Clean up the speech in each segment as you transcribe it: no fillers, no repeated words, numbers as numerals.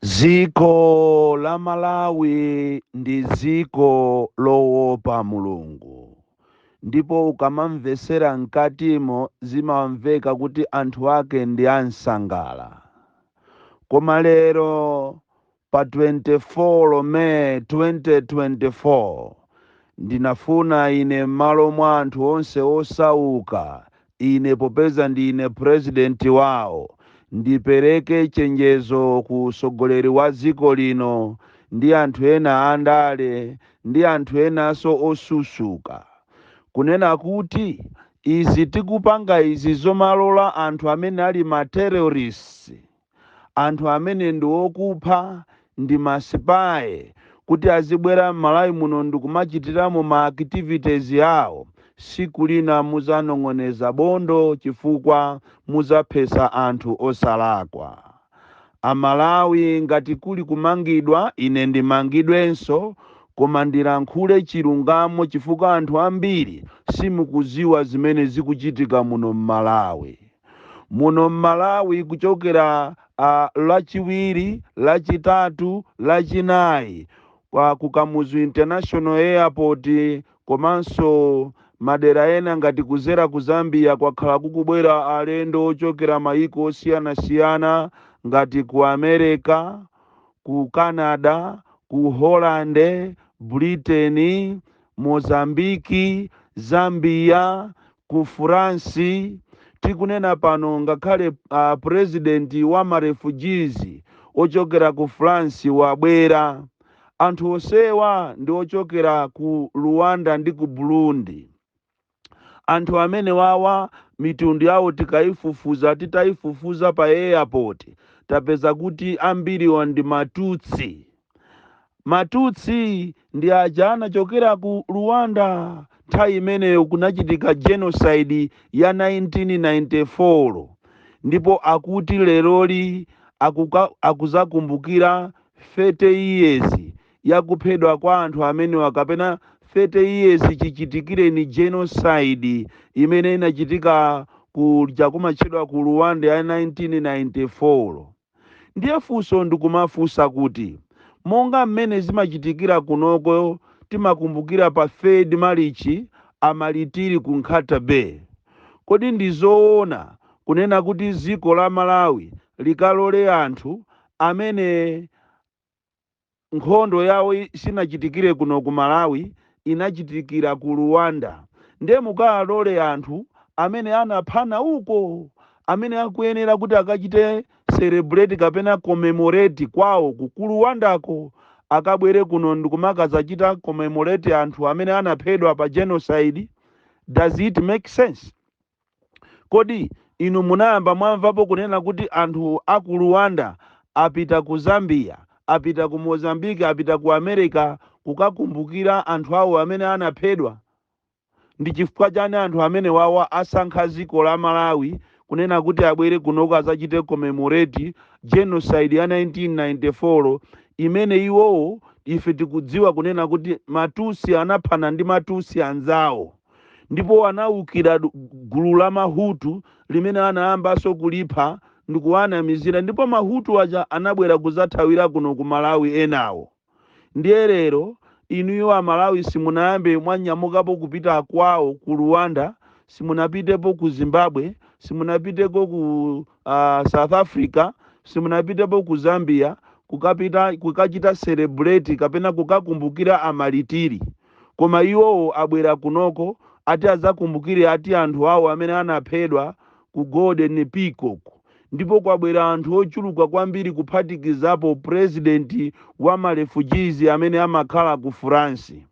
Dziko la Malawi ndi dziko lowopa Mulungu, ndipo ukamamvesera mkatimo zimamveka kuti anthu ake ndi ansangala. Koma lero pa 24 May 2024 ndinafuna ine m'malo mwa anthu onse osauka, ine popeza ndine purezidenti wawo, ndipereke chenjezo ku usogoleri wa dziko lino ndi anthu ena andale ndi anthu enanso osusuka, kunena kuti izi tikupanga izi zomalola anthu amene ali ma terrorists, anthu amene ndi okupha ndi ma spy, kuti azibwera m'Malawi muno ndikumachitiramo ma activities yawo, siku lina muzanong'oneza bondo chifukwa muzaphesa anthu osalakwa. Amalawi, ngati kuli kumangidwa, ine ndimangidwenso, koma ndilankhule chilungamo chifukwa anthu ambiri simukuziwa zimene zikuchitika muno m'Malawi. Muno m'Malawi, kuchokera Lachiwiri, Lachitatu, Lachinayi, kwa ku Kamuzu International Airport komanso madera ena ngati kuzera ku Zambia, kwakhala kukubwera alendo ochokera mayiko osiyanasiyana ngati ku America, ku Canada, ku Holland, Britain, Mozambiki, Zambia, ku France. Tikunena pano, ngakhale president wa ma refugees ochokera ku France wabwera. Anthu osewa ndi ochokera ku Rwanda ndi ku Burundi. Anthu amene wawa mitundu yawo tikayifufuza, titayifufuza pa airport, tapeza kuti ambiriwa ndi Matutsi. Matutsi ndi aja anachokera ku Rwanda nthawi imeneyo kunachitika genocide ya 1994, ndipo akuti leroli akuzakumbukira 30 years yakuphedwa kwa anthu amenewa, kapena 30 years chichitikireni genocide imene inachitika kuja kumatchedwa ku Rwanda ya 1994. Ndiye funso ndikumafunsa kuti monga mmene zimachitikira kunoko, timakumbukira pa 3 Marichi amalitiri ku Nkhata Bay, kodi ndi zoona kunena kuti dziko la Malawi likalole anthu amene nkhondo yawo sinachitikire kuno ku Malawi, inachitikira ku Rwanda, ndiye mukalole anthu amene anaphana uko, amene akuyenera kuti akachite celebrate kapena commemorate kwawo ku Rwandako, akabwere kuno ndikumakazachita commemorate anthu amene anaphedwa pa genocide? Does it make sense? Kodi inu munayamba mwamvapo kunena kuti anthu aku Rwanda apita ku Zambia, apita ku Mozambique, apita ku America kukakumbukira anthu awo amene anaphedwa? Ndi chifukwa chani anthu amene wawa asankha dziko la Malawi kunena kuti abwere kunoko azachite commemorate genocide ya 1994, imene iwowo ife tikudziwa kunena kuti Matusi anaphana ndi Matusi anzawo, ndipo anawukira gulu la Mahutu limene anayambanso kulipha ndikuwanamizira, ndipo Mahutu aja anabwera kuzathawira kuno ku Malawi enawo? Ndiye lero inuyo Amalawi simunayambe mwanyamukapo kupita kwawo ku Rwanda, simunapitepo ku Zimbabwe, simunapiteko ku South Africa, simunapitepo ku Zambia kukapita kukachita celebrate kapena kukakumbukira amalitiri, koma iwowo abwera kunoko ati azakumbukire ati anthu awo amene anaphedwa ku Golden Peacock. Ndipo kwabwera anthu ochuluka kwambiri, kuphatikizapo president wa ma refugees amene amakhala ku France.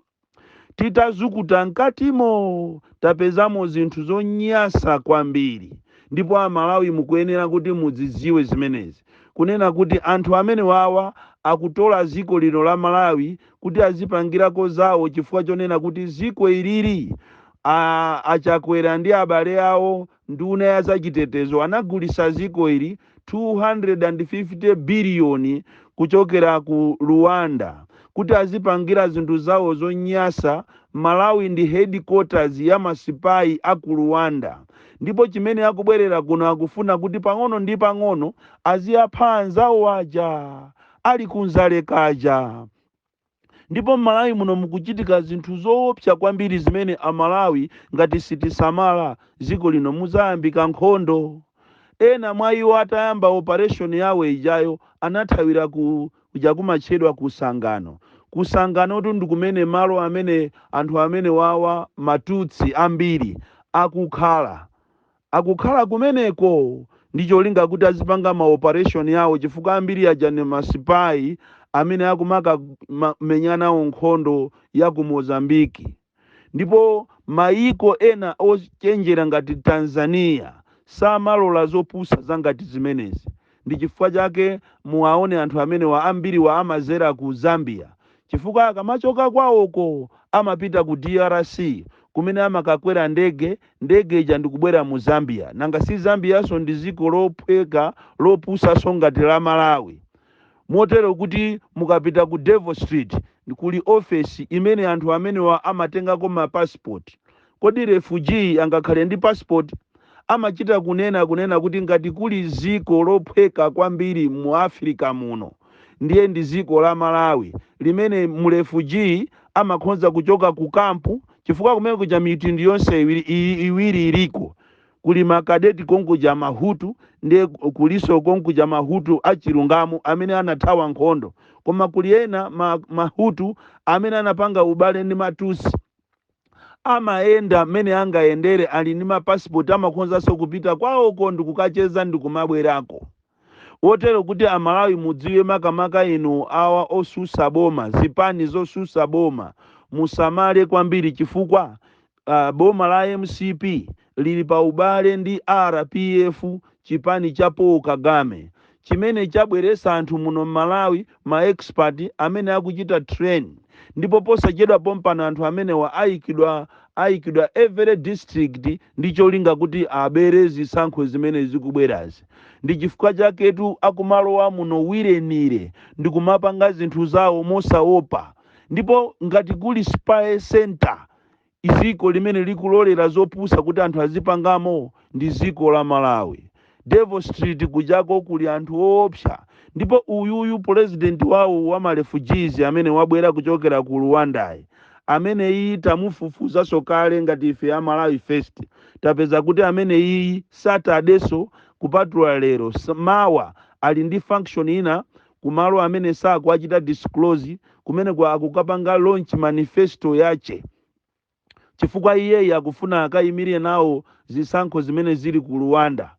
Titazukuta mkatimo, tapezamo zinthu zonyasa kwambiri, ndipo Amalawi mukuyenera kuti mudzidziwe zimenezi, kunena kuti anthu amene wawa akutola dziko lino la Malawi kuti azipangirako zawo, chifukwa chonena kuti dziko ilili Achakwera ndi abale awo, nduna ya zachitetezo, anagulisa dziko ili 250 biliyoni kuchokera ku Rwanda kuti azipangira zinthu zawo zonyasa. Malawi ndi headquarters ya ma spy aku Rwanda, ndipo chimene akubwerera kuno, akufuna kuti pang'ono ndi pang'ono aziyapha anzawo aja. Ali kunzalekaja. Ndipo m'Malawi muno mukuchitika zinthu zoopsa kwambiri zimene Amalawi ngati sitisamala, dziko lino muzayambika nkhondo. Ena mwa iwo atayamba operation yawo ijayo anathawira ku kuja kumatchedwa Kusangano. Kusanganotu ndi kumene malo amene anthu amene wawa Matutsi ambiri akukhala, akukhala kumeneko ndi cholinga kuti azipanga ma operation yawo, chifukwa ambiri aja ni ma spy amene akumaka menyanawo nkhondo ya ku Mozambiki. Ndipo mayiko ena ochenjera ngati Tanzania samalola zopusa zangati zimenezi. Ndi chifukwa chake muwaone anthu amenewa ambiri wa amazera ku Zambia, chifukwa akamachoka kwawoko amapita ku DRC kumene amakakwera ndege, ndege ija ndikubwera mu Zambia. Nanga si Zambiyaso ndi dziko lophweka, lopusaso ngati la Malawi? Motero kuti mukapita ku Devil Street kuli ofesi imene anthu amenewa amatengako ma passport. Kodi refugee angakhale ndi passport? Amachita kunena kuti ngati kuli ziko lophweka kwambiri mu Africa muno, ndiye ndi ziko la Malawi, limene mu refugee amakhonza kuchoka ku kampu, chifukwa kumene kuja mitundu yonse iwiri iliko. Kuli makadeti konkuja Mahutu, ndiye kuliso konkuja Mahutu achilungamo amene anathawa nkhondo, koma kuli ena Mahutu amene anapanga ubale ndi Matusi, amayenda mmene angayendere, ali ndi mapasipoti, amakhonzanso kupita kwawoko ndikukacheza ndikumabwerako. Wotero kuti Amalawi mudziwe, makamaka inu awa osusa boma, zipani zosusa boma, musamale kwambiri, chifukwa boma la MCP lili pa ubale ndi RPF, chipani cha Paul Kagame, chimene chabweresa anthu muno m'Malawi, ma expert amene akuchita train. Ndipo posachedwa pompano anthu amenewa ayikidwa every district ndi cholinga kuti abere zisankho zimene zikubwerazi. Ndi chifukwa chaketu akumalowa muno wirenire ndi kumapanga zinthu zawo mosaopa. Ndipo ngati kuli spy center, iziko limene likulolera zopusa kuti anthu azipangamo, ndi ziko la Malawi. Devil Street kujako kuli anthu woopsa. Ndipo uyuyu president wawo wa ma refugees amene wabwera kuchokera ku Rwandayi, amene iyi tamufufuzanso kale ngati ife a Malawi First, tapeza kuti amene iyi Saturday-so, kupatula lero, mawa ali ndi function ina kumalo amene sakuachita disclose, kumene kwa akukapanga launch manifesto yache, chifukwa iyeyi akufuna akayimirire nawo zisankho zimene zili ku Rwanda.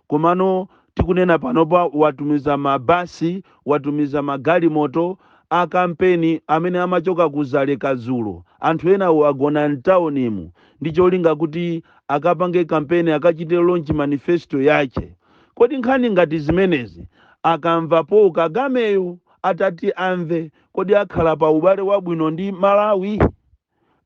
Komano tikunena panopa watumiza mabasi, watumiza magalimoto a kampeni amene amachoka ku Zaleka dzulo. Anthu enawo agona mtaunimu ndi cholinga kuti akapange kampeni, akachite launch manifesto yache. Kodi nkhani ngati zimenezi akamva Paul Kagameyo, atati amve, kodi akhala pa ubale wabwino ndi Malawi?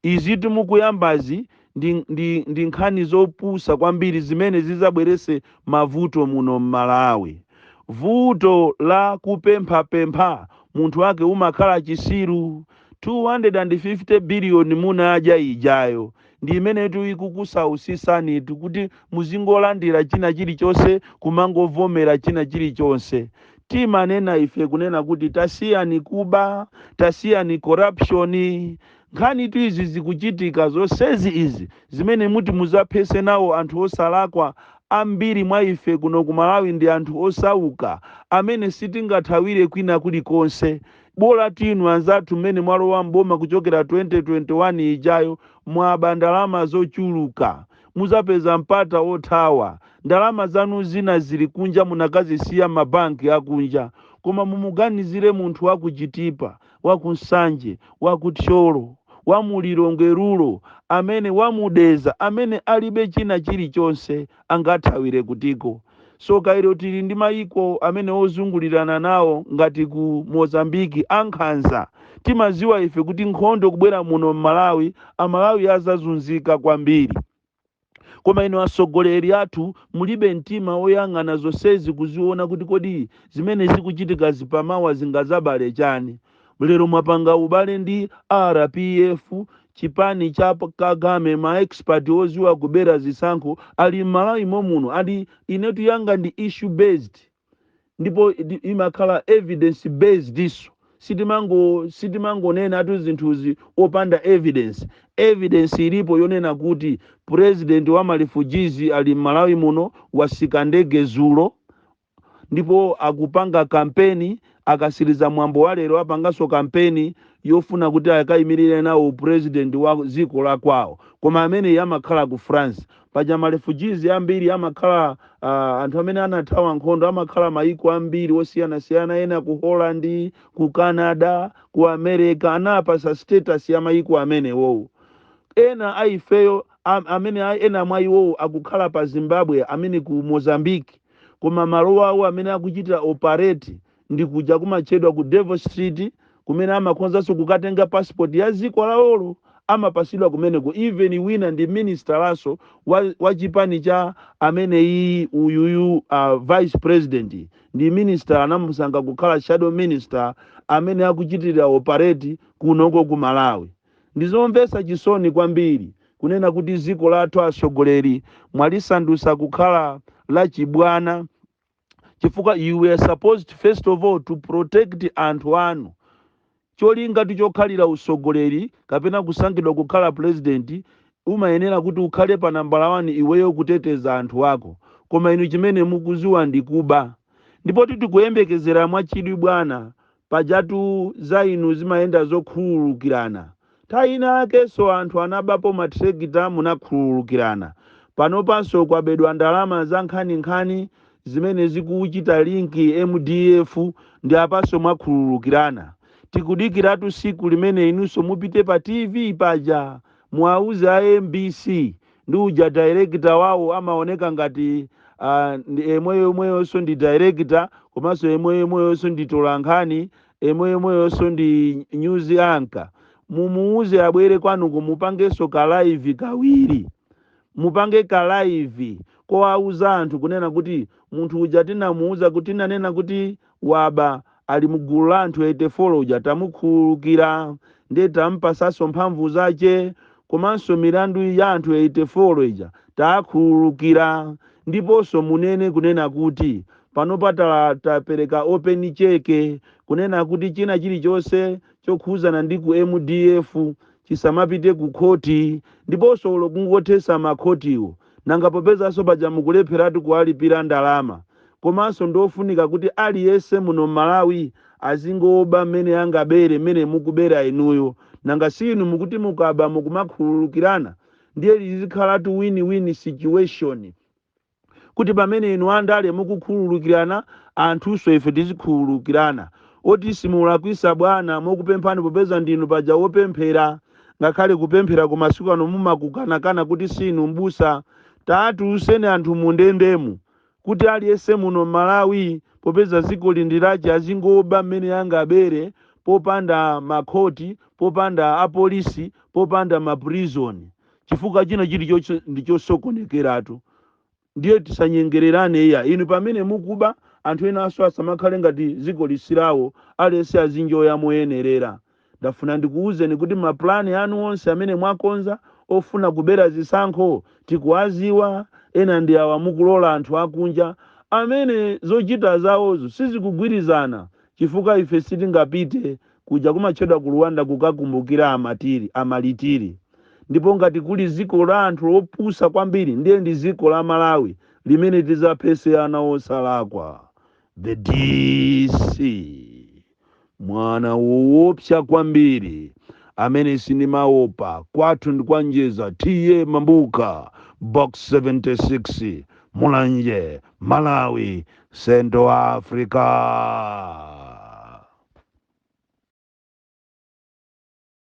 Izi timukuyambazi ndi nkhani zopusa kwambiri zimene zizabwerese mavuto muno m'Malawi. Vuto la kupemphapempha, munthu wake umakhala chisiru. 250 biliyoni munadya ijayo ndi imenetu ikukusausisanitu kuti muzingolandira china chilichonse, kumangovomera china chilichonse. Timanena ife kunena kuti tasiyani kuba, tasiyani corruption. Nkhani tu izi zikuchitika zonsezi izi zimene muti muzaphese nawo anthu osalakwa ambiri mwa ife kuno ku Malawi ndi anthu osauka amene sitingathawire kwina kulikonse. Bola tinu anzathu mmene mwalowa mboma kuchokera 2021 ijayo, mwaba ndalama zochuluka, muzapeza mpata othawa. Ndalama zanu zina zili kunja, munakazisiya mabanki akunja. Koma mumuganizire munthu wakuchitipa, wakunsanje, wakuthyolo, wamulilongwerulo, amene wamudeza, amene alibe china chilichonse, angathawire kutiko? So kairo tili ndi mayiko amene ozungulirana nawo ngati ku Mozambiki ankhanza. Timaziwa ife kuti nkhondo kubwera muno m'Malawi, Amalawi azazunzika kwambiri. Koma inu atsogoleri athu mulibe mtima woyang'ana zonsezi, kuziona kuti kodi zimene zikuchitika zipamawa zingazabale chani. Lero mwapanga ubale ndi RPF, chipani cha Kagame. Ma expert oziwa kubera zisankho ali m'Malawi momuno. Ali inetu yanga ndi issue based. Ndipo imakhala evidence based iso. Sitimangonena atu zinthuzi opanda evidence. Evidence ilipo yonena kuti president wa ma refugees ali m'Malawi muno, wasika ndege zulo ndipo akupanga kampeni. Akasiriza mwambo wa lero, apanganso kampeni yofuna kuti akayimirire nawo president wa dziko la kwawo, koma amene amakhala ku France. Paja ma refugees ambiri amakhala, anthu amene anathawa nkhondo amakhala maiko ambiri osiyanasiyana, ena ku Holland, ku Canada, ku America. Anapasa status ya maiko amenewowo. Ena aifeyo amene ena mwa iwowo akukhala pa Zimbabwe, amene ku Mozambique, koma malo awo amene akuchita operate ndi kuja kumatchedwa ku Devil Street, kumene amakhonzanso kukatenga passport ya dziko lawolo, amapasidwa kumeneko. Even wina ndi minister laso wa chipani cha amene iyi uyuyu, vice president, ndi minister, anamusankha kukhala shadow minister amene akuchitira operate kunoko ku Malawi. Ndizomvetsa chisoni kwambiri kunena kuti dziko lathu atsogoleri mwalisandusa kukhala lachibwana, chifukwa you were supposed first of all to protect anthu anu. Cholinga tichokhalira usogoleri kapena kusankhidwa kukhala president, umayenera kuti ukhale pa nambala 1 iweyo kuteteza anthu ako, koma inu chimene mukuziwa ndi kuba. Ndipo tikuyembekezera mwachidwi, bwana. Pajatu za inu zimayenda zokhululukirana. Nthawi ina akenso anthu anabapo matrekita, munakhululukirana. Panopanso kwabedwa ndalama za nkhaninkhani zimene zikuchita link MDF, ndi apanso mwakhululukirana. Tikudikiratu siku limene inunso mupite pa TV paja, muwauze a MBC ndi uja director wawo amaoneka ngati ndi emweyomweyonso ndi director, komanso emweyomweyonso ndi tolankhani, emweyomweyonso ndi news anchor. Mumuuze abwere kwanuko, mupangenso ka live kawiri, mupange ka live kowauza anthu kunena kuti munthu uja tinamuuza kuti, tinanena kuti waba, ali mgulu la anthu 84 uja, tamukhululukira, ndiye tampasanso mphamvu zace, komanso milandu ya anthu 84 ija takhululukira. Ndiponso munene kunena kuti panopa tapereka open cheque kunena kuti china chilichonse chokhuzana ndi ku MDF chisamapite ku khoti, ndiponso ulo kungothesa makhotiwo. Nanga popezanso paja mukulepheratu kuwalipira ndalama. Komanso ndofunika kuti aliyense muno Malawi azingoba mmene angabere, mmene mukubera inuyo. Nanga si inu mukuti mukaba mukumakhululukirana? Ndiye lizikhalatu win-win situation, kuti pamene inu andale mukukhululukirana, anthunso ife tizikhululukirana. Oti simulakwisa, bwana, mokupemphani, popeza ndinu paja wopemphera, ngakhale kupemphera kumasiku ano mumakukanakana kuti sinu mbusa, taatuluseni anthu mundendemu, kuti aliyense muno Malawi, popeza dziko lindilache, azingoba mmene angabere popanda makhoti, popanda apolisi, popanda ma prison, chifukwa china chilichonse ndichosokonekeratu. Ndiye tisanyengererane iya. Inu pamene mukuba, anthu enanso asamakhale ngati dziko lisilawo, aliyense azinjoya moyenerera. Ndafuna ndikuwuzeni kuti maplani anu onse amene mwakonza ofuna kubera zisankho tikuwaziwa. Ena ndi awa mukulola anthu akunja amene zochita zawozo sizikugwirizana, chifukwa ife sitingapite kuja kumatchedwa ku Rwanda kukakumbukira amatiri amalitiri. Ndipo ngati kuli dziko la anthu lopusa kwambiri, ndiye ndi dziko la Malawi limene tizaphese ana osalakwa. The DC, mwana woopsa kwambiri amene sindimaopa. Kwathu ndi kwa Njeza, T/A Mabuka, Box 76, Mulanje, Malawi, Central Africa.